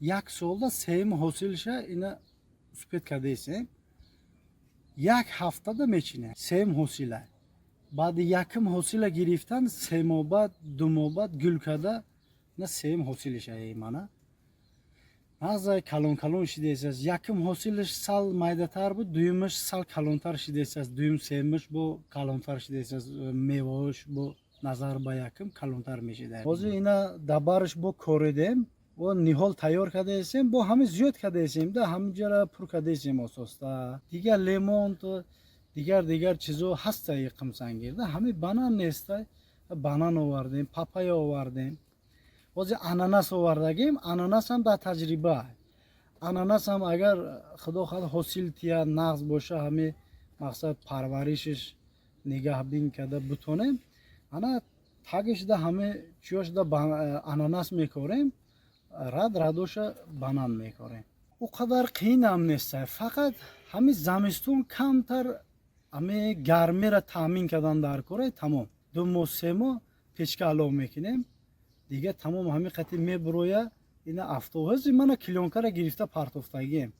Як солда сеюм ҳосилша ина успеть кардаесем. Як ҳафтада мечинем сеюм ҳосила. Баъди якум ҳосила гирифтан 3 моҳ баъд, 2 моҳ баъд гул карда на сеюм ҳосилиша мана нағзай калон калон шидесаст. Якум ҳосилаш сал майдатар буд, дуюмаш сал калонтар шидесаст, дуюм, сеюмаш бо калонтар шидесаст, меваош бо назар ба якум калонтар мешида. Ҳозир ина дабараш бо коридем, бо ниҳол тайёр кардаесем, бо ҳами зиёд кардаесем да, ҳаминҷара пур кардаесем ососта. Дигар лимон, дигар дигар чизо ҳаста қимсангирда, ҳами банан неста. Банан овардем, папая овардем, ҳозир ананас овардагим. Ананасам дар таҷриба. Ананасам агар худо хоҳад, ҳосил тия, нағз боша, ҳами мақсад парваришаш нигаҳбин карда бутонем, ана тагишда ҳаме чиёшда ананас мекорем, рад радоша банан мекорем. Ӯ қадар қиинам неста, фақат ҳами замистон камтар ҳами гармиро таъмин кардан дар кора, тамом. 2 моҳ, 3 моҳ печка алов мекунем, дига тамом. Ҳами қати мебуроя ина автобуси мана клёнкара гирифта партофтагием.